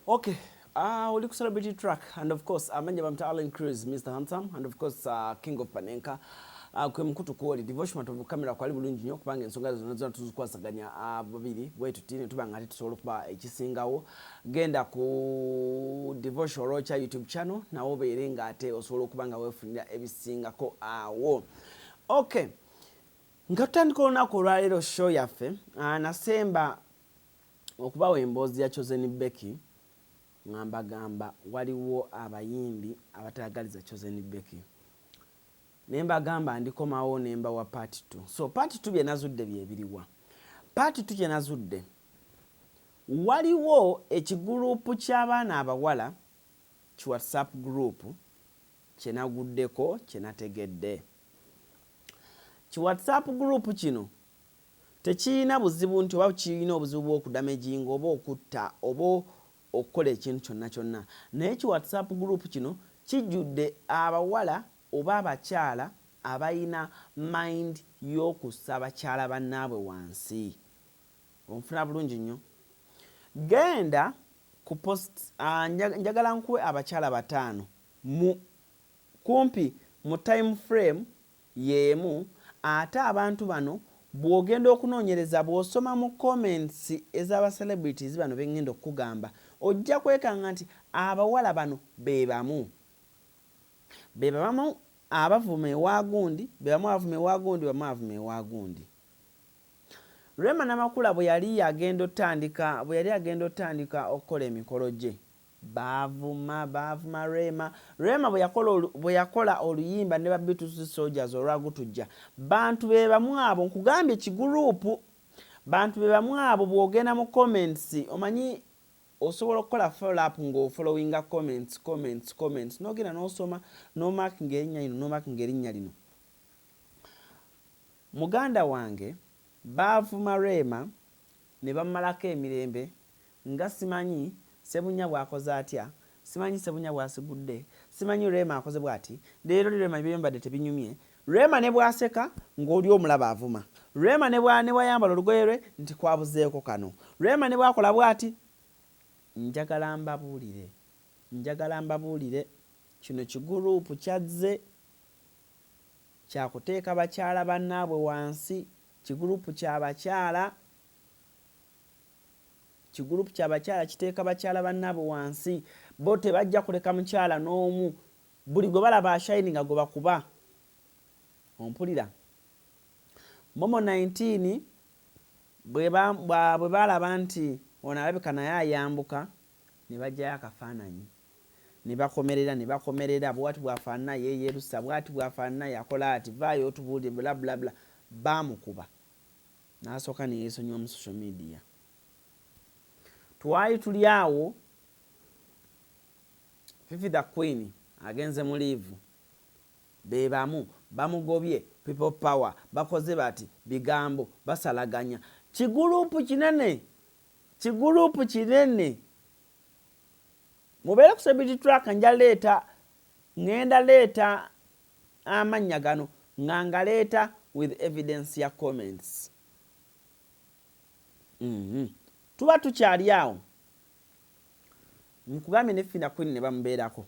Okay, oli ku Celebrity Track and of course amanya bamta Allen Cruz, Mr Handsome and of course King of Panenka. Kwe mukutu kwoli Devotion Matovu kamera kwali bulungi nnyo kubanga ensonga zonna zonna tuzikwasaganya babiri bwe tuti ne tuba nga ate tusobola okuba ekisingawo. Genda ku Devotion Rocha YouTube channel nawe obeere nga ate osobola okuba nga weefunira ebisingako awo. Okay, nga tutandika olunaku olwaleero show yaffe, nasemba okubawa emboozi ya Chosen Becky nga mbagamba waliwo abayimbi abatayagaliza Chosen Becky, ne mbagamba ndikomawo ne mbawa part 2. So part 2 bye nazudde bye biriwa? Part 2 kye nazudde, waliwo ekigurupu ky'abaana abawala ki WhatsApp group kye naguddeko, kye nategedde. Ki WhatsApp group kino tekirina buzibu nti oba kirina obuzibu bw'okudamaginga oba okutta oba okukola ekintu kyonna kyonna, naye ki WhatsApp group kino kijjudde abawala oba abakyala abalina mind y'okussa bakyala bannaabwe wansi. Onfuna bulungi nnyo? Genda ku post, njagala nkuwe abakyala bataano mu kumpi mu time frame y'emu, ate abantu bano bw'ogenda okunoonyereza, bw'osoma mu comments ez'aba celebrities bano bengenda okukugamba, ojja kwekanga nti abawala bano be bamu, be bamu abavuma ewa gundi, be bamu abavuma ewa gundi, bamu abavuma ewa gundi. Rema Namakula bwe yali agenda otandika okukola emikolo gye, baavuma Rema. Rema bwe yakola oluyimba ne ba B2C Soldiers olwagutujja, bantu be bamu abo. Nkugambye kigurupu, bantu be bamu abo. Bw'ogenda mu comments, omanyi osobola okukola follow up ng'ofollowinga comments, comments, comments, n'ogenda n'osoma n'omarkinga erinnya lino, n'omarkinga erinnya lino. Muganda wange, baavuma Rema ne bamumalako emirembe nga simanyi Sebunya bw'akoze atya, simanyi Sebunya bw'asigudde, simanyi Rema akoze bw'ati leero, Rema byembadde tebinyumye. Rema ne bw'aseka ng'oli omulaba avuma Rema, ne bw'ayambala olugoye lwe nti kwabuzeeko kano, Rema ne bw'akola bw'ati. Njagala mbabuulire, njagala mbabuulire, kino kigurupu kyazze kyakuteeka bakyala bannaabwe wansi. Kigurupu ky'abakyala, kigurupu ky'abakyala kiteeka bakyala bannaabwe wansi. Bo tebajja kuleka mukyala n'omu, buli gwe balaba ashine nga gwe bakuba. Ompulira? Momo 19 bwe balaba nti ono alabika naye ayambuka, ne bajjayo akafaananyi ne bakomerera, ne bakomerera bwati bwafaanana, yeeyerusa bwati bwafaanana, yakola ati, vaayo otubuulire, bla bla bla. Baamukuba n'asooka ne yeesonyiwa mu social media. Twali tuli awo, Fifi the Queen agenze mu leave, be bamu bamugobye, People Power bakoze bati bigambo basalaganya. Kigurupu kinene, kigurupu kinene. Mubeere ku Celebrity Track, nja leeta, ŋŋenda leeta amannya gano nga ngaleeta with evidence ya comments. Tuba tukyali awo, nkugambye ne Fina Queen ne bamubeerako,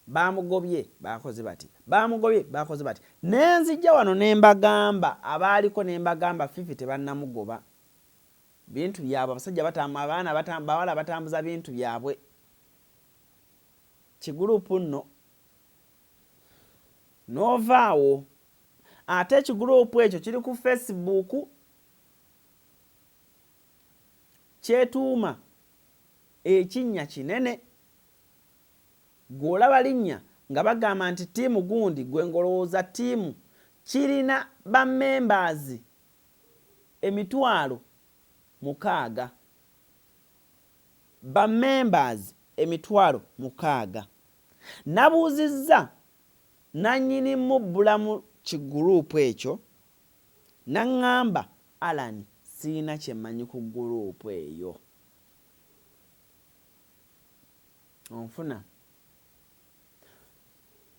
bamugobye, bakoze bati, bamugobye, bakoze bati. Nenzijja wano ne mbagamba abaaliko, ne mbagamba Fifi tebannamugoba, bintu byabwe, abasajja, abaana bawala batambuza bintu byabwe. Kigurupu nno n'ovaawo ate ekigurupu ekyo kiri ku Facebook, kyetuuma ekinnya kinene. Gw'olaba linnya nga bagamba nti ttiimu gundi, gwe ng'olowooza ttiimu kirina bamembers 60,000, bamembers 60,000. Nabuuzizza nannyini mubbulamu kigurupu ekyo, naŋŋamba, "Alan, siina kyemmanyi ku gurupu eyo." Onfuna?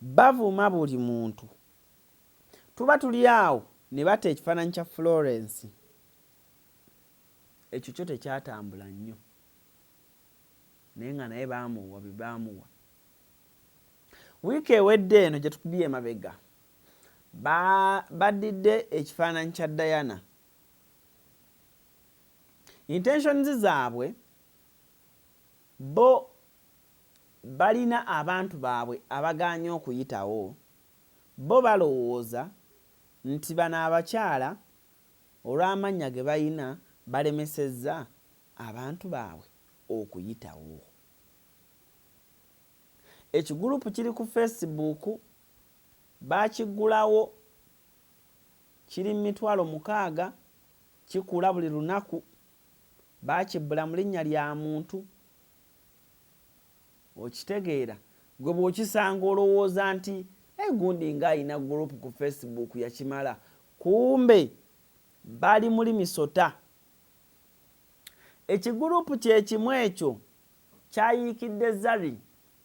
Bavuma buli muntu. Tuba tuli awo ne bata ekifaananyi kya Florence, ekyo kyo tekyatambula nnyo. Naye nga naye baamuwa bye baamuwa. Wiiki ewedde eno gye tukubye emabega, baddidde ekifaananyi kya Diana. Intentions zaabwe bo balina abantu baabwe abagaanye okuyitawo, bo balowooza nti bano abakyala olw'amannya ge balina balemesezza abantu baabwe okuyitawo. Ekigulupu kiri ku Facebook baakiggulawo kiri mu 60,000 kikula buli lunaku, baakibbula mu linnya lya muntu. Okitegeera? Gwe bw'okisanga olowooza nti eh, gundi ng'alina group ku Facebook yakimala, kumbe bali muli misota. Ekigurupu kye kimu ekyo kyayiikidde Zari.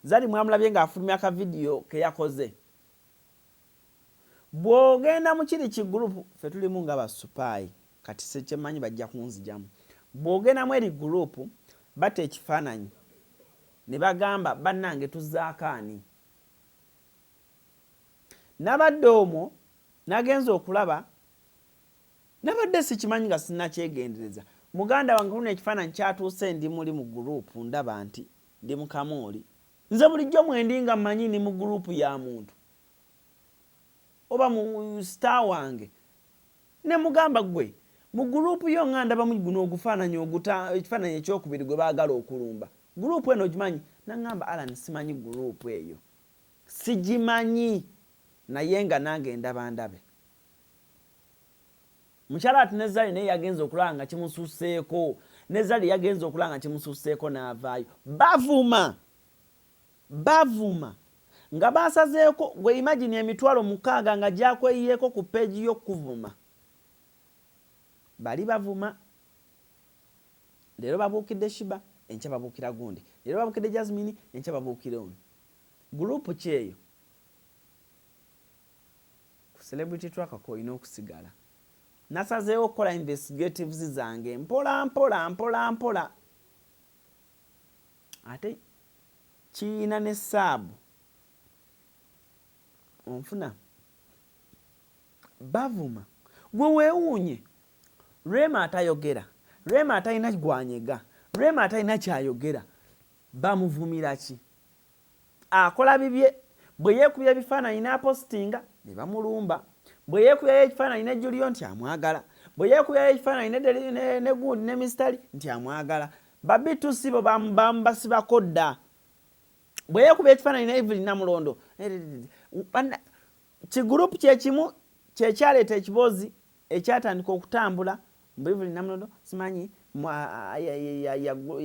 Zari mwamulabye ng'afulumya akavidiyo ke yakoze. Bw'ogenda mu kiri kigurupu, ffe tulimu nga basupaayi, kati kyemmanyi bajja kunzijamu. Bw'ogenda mu eri gurupu, bata ekifaananyi ne bagamba bannange tuzzaako ani? Nabadde omwo nagenze okulaba nabadde sikimanyi nga sinnakyegendereza. Muganda wange ku luno ekifaananyi kyatuuse ndi muli mu gurupu ndaba nti ndi mu kamooli. Nze bulijjo mwendi nga mmanyi ndi mu gurupu ya muntu oba mu star wange. Ne mugamba gwe mu gurupu yo nga ndabamu guno ogufaananyi oguta ekifaananyi ekyokubiri gwe baagala okulumba. Gurupu eno ogimanyi? N'aŋŋamba Allan simanyi gurupu eyo. Sigimanyi naye nga nange ndaba ndabe. Mukyala ati ne Zari naye yagenze okulaba nga kimususseeko. Ne Zari yagenze okulaba nga kimususseeko n'avaayo. Bavuma! Bavuma! Nga basazeeko, gwe imagine 60,000 nga gyakweyiyeeko ku page yo kukuvuma. Bali bavuma. Leero babuukidde Shiba, enkya babuukira gundi. Leero babuukidde Jasmine, enkya babuukira ono. Group ki eyo? Ku Celebrity Tracker kw'olina okusigala. Nasazeewo okukola investigatives zange mpola mpola mpola mpola. Ate kiyina ne saabu. Onfuna? Bavuma. Gwe weewuunye. Rema atayogera, Rema atalina gw'anyega, Rema atalina ky'ayogera, bamuvumira ki? Akola bibye, bwe yeekubya ebifaananyi n'apositinga ne bamulumba, bwe yeekubyayo ekifaananyi ne Julio nti amwagala, bwe yeekubyayo ekifaananyi ne, ne, ne gundi ne Mistali nti amwagala. Ba B2C bo bamubasibako dda. Bwe yeekubya ekifaananyi ne Evelyn Namulondo, kigurupu kye kimu kye kyaleeta ekiboozi ekyatandika okutambula mbu Evelyn Namulondo simanyi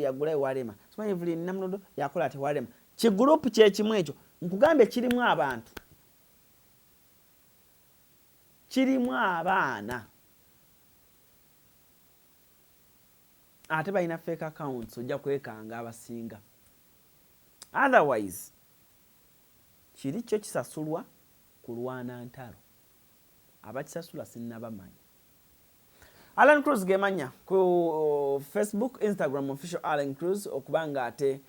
yagula ewa Rema, simanyi Evelyn Namulondo yakola ati ewa Rema. Kigurupu kye kimu ekyo nkugambye kirimu abantu, kirimu abaana ate balina fake accounts, ojja kwekanga abasinga. Otherwise kiri kyo kisasulwa kulwana ntalo, abakisasula sinnabamanya. Allan Cruz gemanya ku Facebook, Instagram official Allan Cruz, okuba nga ate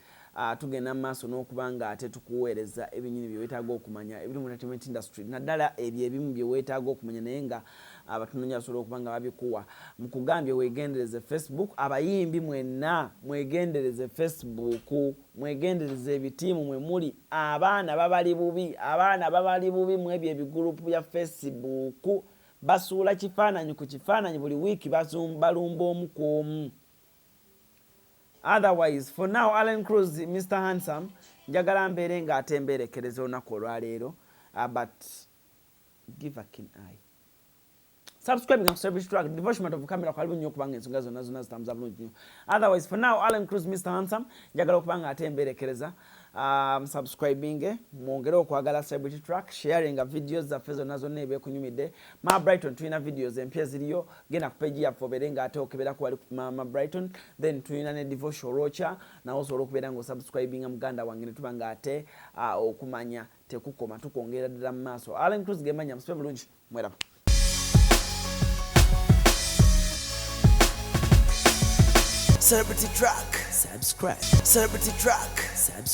tugenda mu maaso n'okuba nga ate tukuweereza ebinyini bye weetaaga okumanya ebiri mu entertainment industry, naddala ebyo ebimu bye weetaaga okumanya naye nga abatunoonya basobola okuba nga babikuwa. Nkugambye weegendereze Facebook, abayimbi mwenna mwegendereze Facebook, mwegendereze ebitiimu mwe muli, abaana babali bubi, abaana babali bubi mu ebyo ebigulupu bya Facebook, basuula kifaananyi ku kifaananyi buli wiiki balumba omu ku omu. Otherwise for now Allen Cruz Mr Handsome njagala mbeere nga ate mbeerekereza olunaku olwaleero, but give a keen eye. Subscribe nga ku Celebrity Track, Devotion of Camera kwali nnyo okubanga ensonga zonna zonna zitambuza bulungi nnyo. Otherwise for now Allen Cruz Mr Handsome njagala okuba nga ate mbeerekereza, subscribing mwongere okwagala Celebrity Track, sharing videos zaffe zonna zonna ebekunyumidde. Ma Brighton tulina videos empya eziriyo, genda ku page yaffe obeere nga ate okeberako wali ku Mama Brighton, then tulina ne Devotion Rocha, nawe osobola okubeera nga osubscribinga muganda wange ne tuba nga ate okumanya tekukoma, tukwongera ddala mu maaso. Allen Cruz gemanya, musibe bulungi, mweraba. Celebrity Track. Subscribe. Celebrity Track. Subscribe.